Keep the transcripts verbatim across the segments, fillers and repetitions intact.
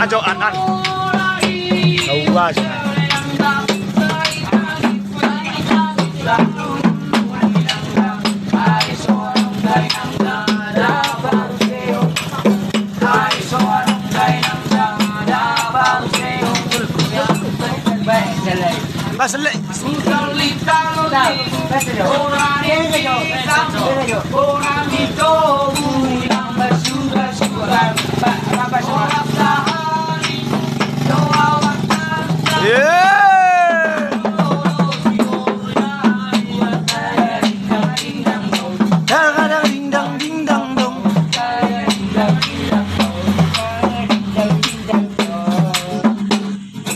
Jo, anan. Awas. Bas, le.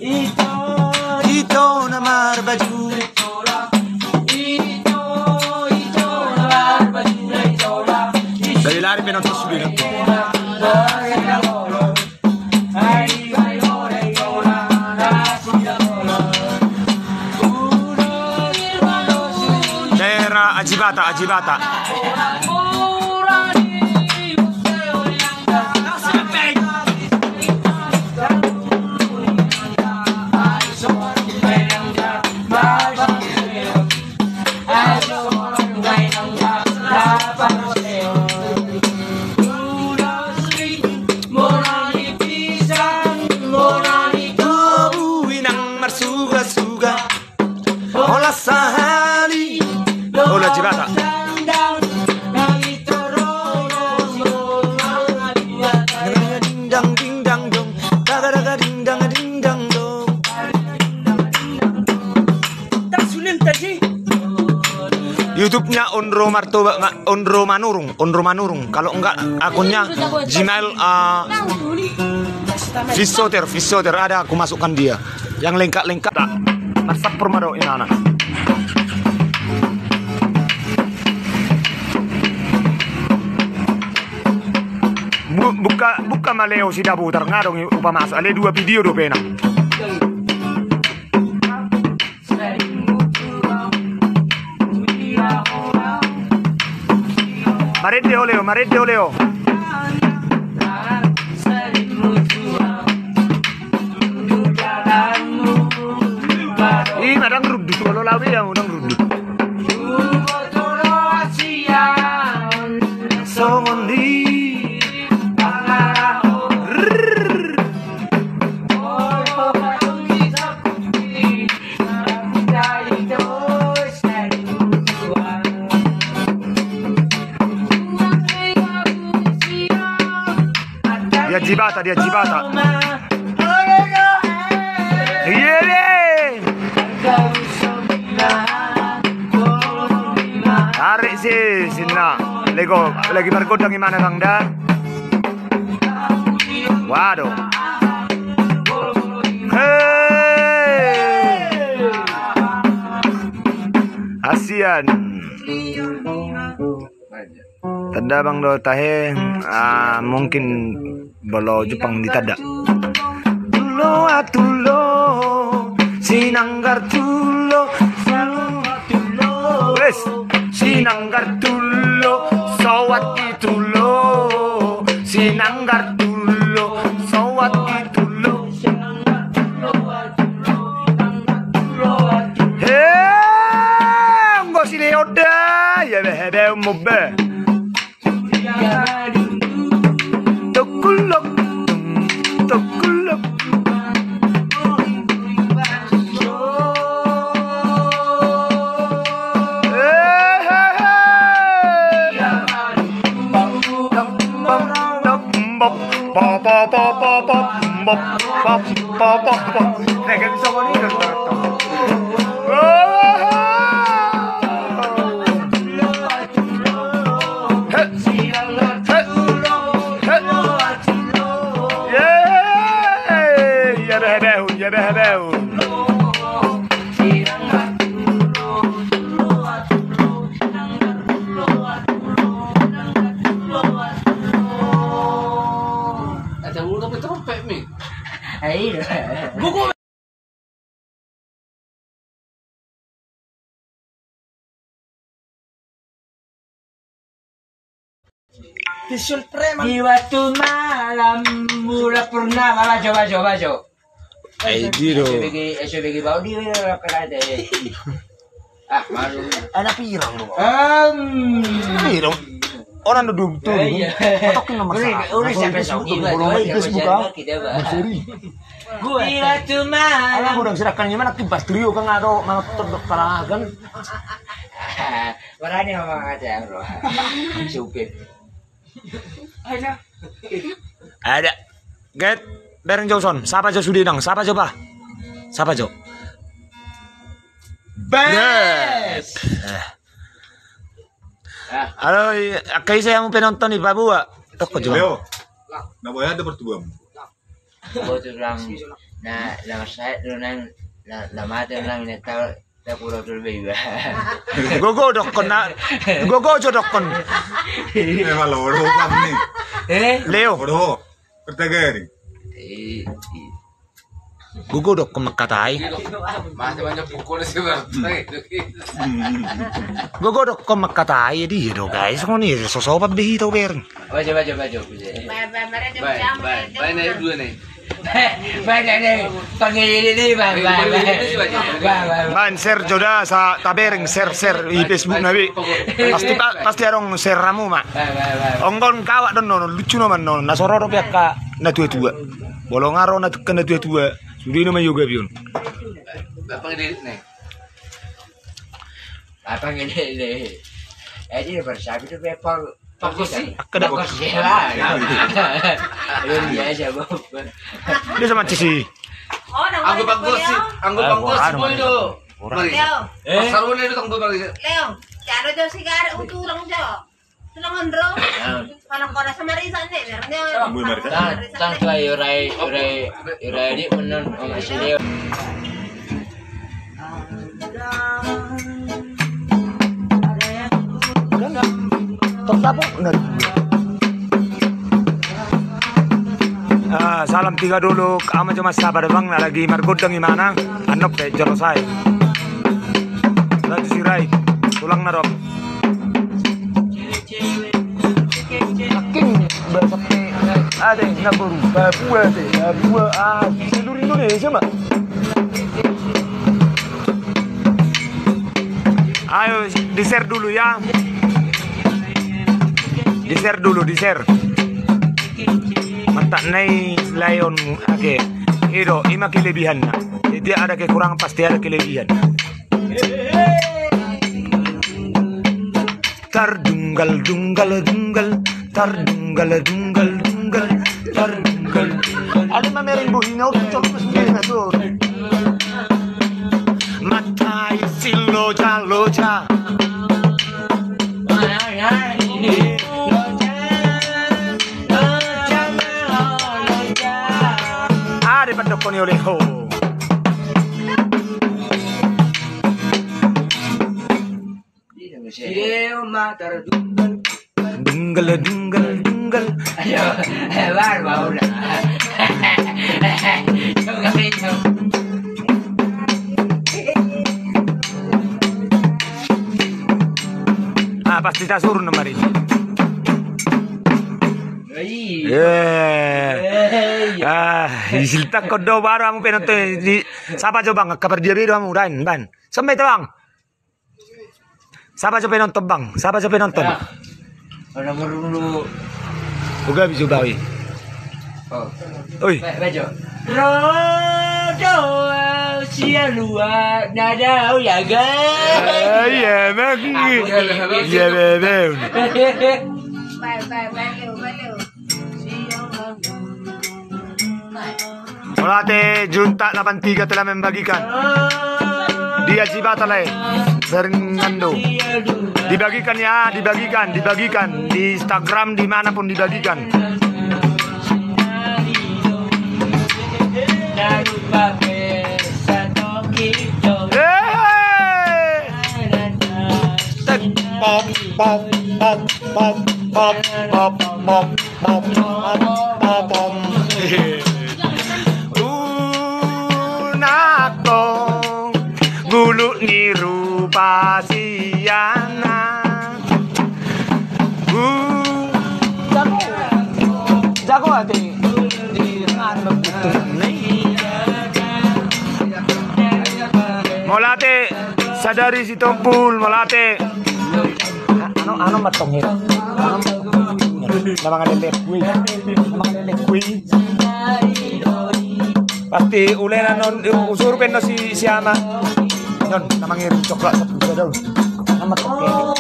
Ito, ito na marbaju. Ito, ito na marbaju. Dari lari penonton sudah. Daerah Ajibata, Ajibata. Tubu inang marsuga-suga. Hola sahali. Hola Ajibata. Dingdang dingdang dong. Daga daga dingdang dingdang dong. YouTube-nya Onro Martoba, ma-, Onro Manurung, Onro Manurung. Kalau enggak, akunnya Gmail, eh, Fisoter, Fisoter, ada aku masukkan dia. Yang lengkap-lengkap tak. Masak permado inana. Bu-, buka, buka maleo si Dabutar, ngadong i upa masuk, ale dua video dope na. Marende oleo, marende oleo. Ima dang rundut, kalau lawe ya dang rundut. Songon i. Dia Ajibata, dia Ajibata. Iya, iya. Tarik si sinna. Lego, lagi margodang imana bang da. Waduh. Hei. Hasian. Tanda bang do tahe, ah, mungkin bolo Jepang di tanda. Tulo a tulo, sinanggar tulo, tulo a tulo. Wes, sinanggar tulo, sowat i tulo, sinanggar tulo, sowat i tulo. He, anggo si Leonda, ya be, be, mo be. Tokulok, tokulok. He, he, he. Bop, bop, bop, bop, bop, bop, bop, bop, bop. Nah, kan bisa ngoni kan. He, he, he. Yeay, ya behe behu, ya behe behu. Ada ulo ke trompet mi. Ayo. Buku. Di waktu malam bulan purnama, bajo, bajo, bajo. Ai di do. S O B G, S O B G bau di, eh, kena deh. Ah, malu. Ada pirang do. Em. Pirang. Orang duduk tu. Iya. Patokin nomor satu. Udah, udah, siapa Facebook, tahu? Bolong di Facebook, ah. Kita, Bang. Seri. Gua. Di waktu malam. Alah, gua udah serahkan gimana, kibas trio kan ada, mana tetep kalangan. Berani ngomong aja, bro. Supir. Ada. Ada. Get, bereng jo son. Sapa jo sude nang? Sapa jo, bah? Sapa jo? Best. Eh. Halo, i-, angka ise hamu penonton i, paboa. Tokko jo. Leo. Na boya ada pertubuan. Gua tulang. Na, na saya tulang, na, na mate tulang, na tahu. Gogo dokkon na, gogo jo dokkon. Eh, malo, ro, paham ni. Eh? Leo. Ro, kertagari. Eh, i-, gogo dokkon mangkatai. Masa banyak pukul sih, Bang. Gogo dokkon mangkatai, jadi ya do, guys. Kau ni, sosopan behi tau bereng. Bajo, bajo, bajo. Bae, bae, bae, bae, naik dua nih. Bae, bae, bae, bae, bae. Bae, bae, bae. Bae, share jo da, sa tabereng, share, share di Facebook na be. Pasti, pa-, pasti adong share hamu ma. Bae, bae, bae. Onggon kawak do annon, lucu nama annon. Na so ro dope angka na tua-tua. Bolong aro na tukka na tua-tua. Sude nama yoga bion. Apa ngedit nih? Apa ngedit nih? Eh, dia bersabi tu bepang. Panggosi. Panggosi, lah. Iya, iya, iya, Bang. Dia sama Cisi. Oh, anggo panggosi, anggo panggosi, boy do. Leo. Eh? Pasarone itu tanggo panggosi. Leo, caro jo sigare, uturang jo. Tulang ondro. Mana kau rasa marisan nih, biar dia. Tang, tang, tuai, urai, urai, urai, di, menon, oh, masih dia. Ah, salam tiga dulu, ama cuma sabar bang, na lagi margondang imana, anok pe jolo sai. Laju sirai, tulang na dong. Aking, bahasa pe, ada yang nggak berubah, buat deh, buat, ah, seluruh Indonesia, Mak. Ayo, di-share dulu ya. Di-share dulu, di-share. Mantap nai Lion, oke. Ido, ima kelebihanna. Dia ada kekurangan, pasti ada kelebihan. Tardunggal, dunggal, dunggal, tardunggal, dunggal, dunggal, tardunggal, dunggal. Ada mamereng bohina, oke, coba sendiri, nah, tuh. Mata isi loja, loja. Ada pandok koni oleh ho. Dunggal, dunggal, dunggal. Ayo, eh, baru, baru dah. Coba, coba. Ah, pasti tak suruh nomor ini. Iya. Ah, disiltakkon do baru hamu penonton di, sapa jo bang, kabar dia be do hamu, dan, ban. Sampai tu bang. Sapa jo penonton bang? Sapa jo penonton? Ya. Ada merundu. Uga bisa bawi. Oh. Oi. Baik, baik, Jo. Rodo sia lua nada, oh, ya, guys. Eh, iya, bang. Aku sih, iya, bebe. Baik, baik, baik, baik. Mauliate, Juntak delapan tiga telah membagikan di Aji Batal, eh, Fernando. Dibagikan ya, dibagikan, dibagikan di Instagram, dimanapun dibagikan. Eh. Tek, pop, pop, pop, pop, pop, pop, pop, pop, pop, pop. Unang tong buluk ni rupa siana. Uh. Mauliate, sadari Sitompul, mauliate. Anu, anu matong ya. Nama ngadele kui. Nama ngadele kui. Pasti ulena non usur ben no si, si ama. Non, nama ngirim coklat satu saja dulu. Nama coklat.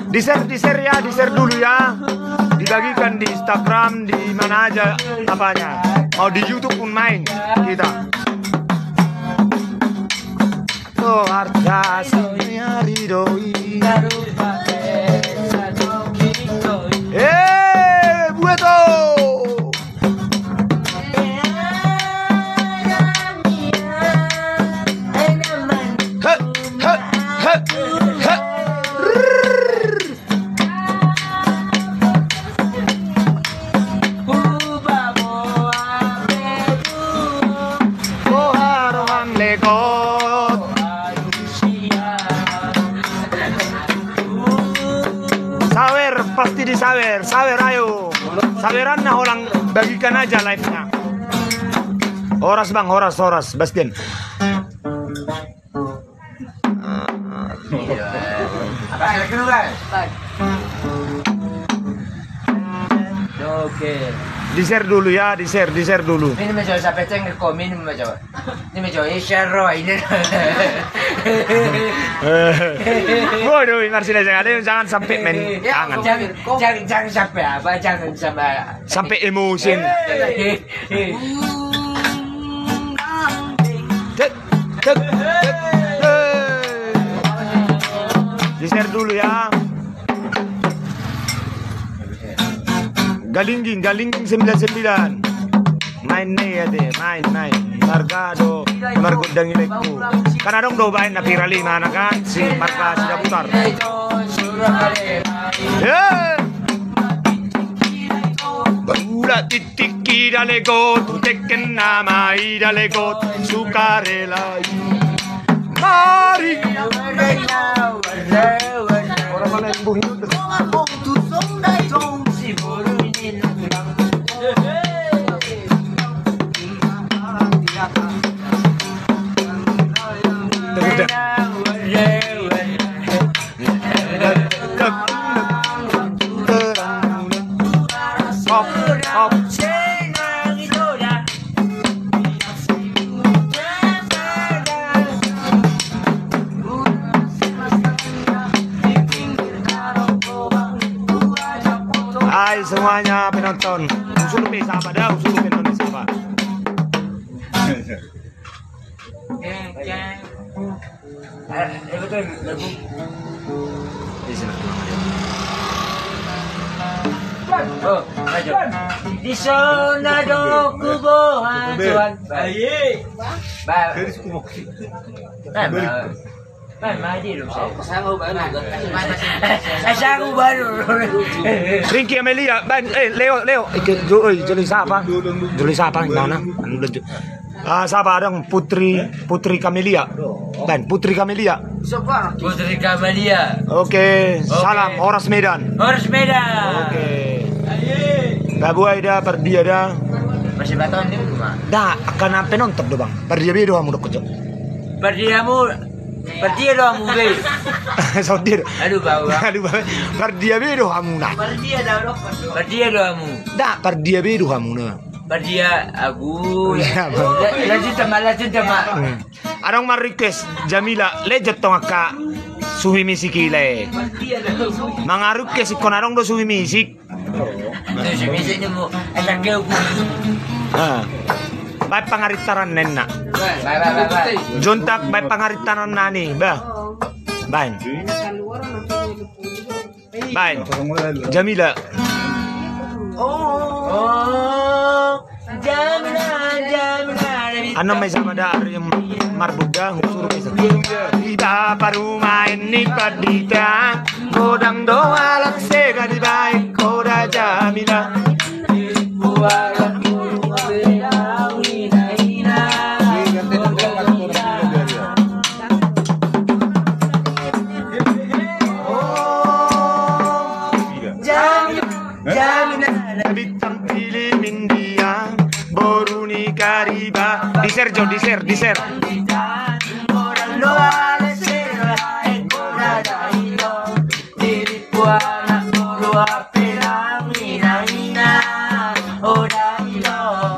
Di-share, di-share ya, di-share dulu ya. Dibagikan di Instagram, di mana aja apanya. Mau di YouTube pun main kita. Soarta sini ari doi. Eh, buat to. Sawer, pasti di sawer, sawer ayo. Saweran na holan bagikan aja live-nya. Horas bang, horas, horas, Bastian. Oke. Di-share dulu ya, di-share, di-share dulu. Ini mencoba sampai cengkok, ini mencoba. Ini mencoba, ini share roh, ini. Waduh, Marcina jangan, jangan sampai main tangan. Jangan, jangan, jangan sampai apa, jangan sampai. Sampai emosi. Tek, tek, tek. Di-share dulu ya. Galingging, galingging sembilan sembilan. Main nih ya deh, main, main. Marga do, marga dangin lekku. Kan adong do baen na viral i mana kan, si marga Sidabutar. Ya. Baru tingki dalegot, teken nama i dalegot, sukarela i. Mari. Orang mana yang bunyi? Hai semuanya penonton. Usul pe sapa dah, usul pe nonton sapa. Oh, ayo. Di sana do kuburan Tuhan. Aye. Ba-, ba-, ba-, Ringki Amelia, baen, eh, Leo, Leo, ike, jo-, oi, jolo sapa? Jolo sapa, mana? Anu, lanjut. Ah, sapa adong Putri, Putri Kamelia. Baen, Putri Kamelia. Putri Kamelia. Oke, salam, horas Medan. Horas Medan. Oke. Aye. Babuai da, pardia da. Masih baton ni, Bang. Da, angka na penonton do, Bang. Pardia be do hamu do, kocok. Pardia hamu. Pardia do hamu be. Songon dia do. Aduh, bau, bau. Aduh, bau. Pardia be do hamuna. Pardia do, do. Pardia do hamu. Da, pardia be do hamuna. Pardia, agu. Iya, Bang. La-, lanjut, Tama, lanjut, Tama. Hmm. Adong ma request, Jamila, lejot tong angka suhi misik i le. Pardia do. Manga request, ingkon adong do suhi misik. Terus bisa nyebut, eh, sakit aku. Ah. Baen pangarintaran nenna. Bae, bae, bae, bae. Jontak baen pangarintaran nani, ba. Baen. Baen. Jamila. Oh. Annon ma i sama da ari marbut da, husuru ma i sama. Iba parumaen ni pandita, godang do halak sega dibaen, hoda Jamila.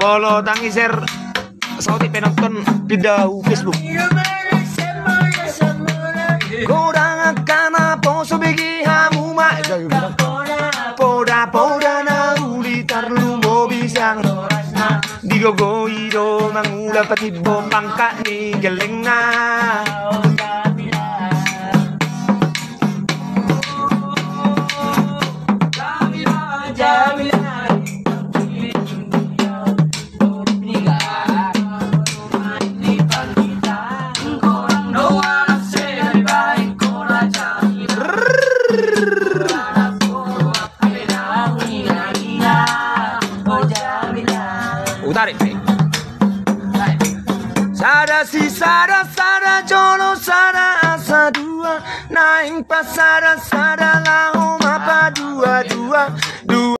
Molo dang i-share, saotik pe nonton pinda hu Facebook. Godang angka naposo, bege hamu ma. Poda-poda na uli tarlumobi sian di gogo i do mangula, patimbo pangkat ni gellengna. Utarik pe. Sada sisada, sada jolo, sada asa dua. Naeng pasada-sada laho ma paduadua. Dua.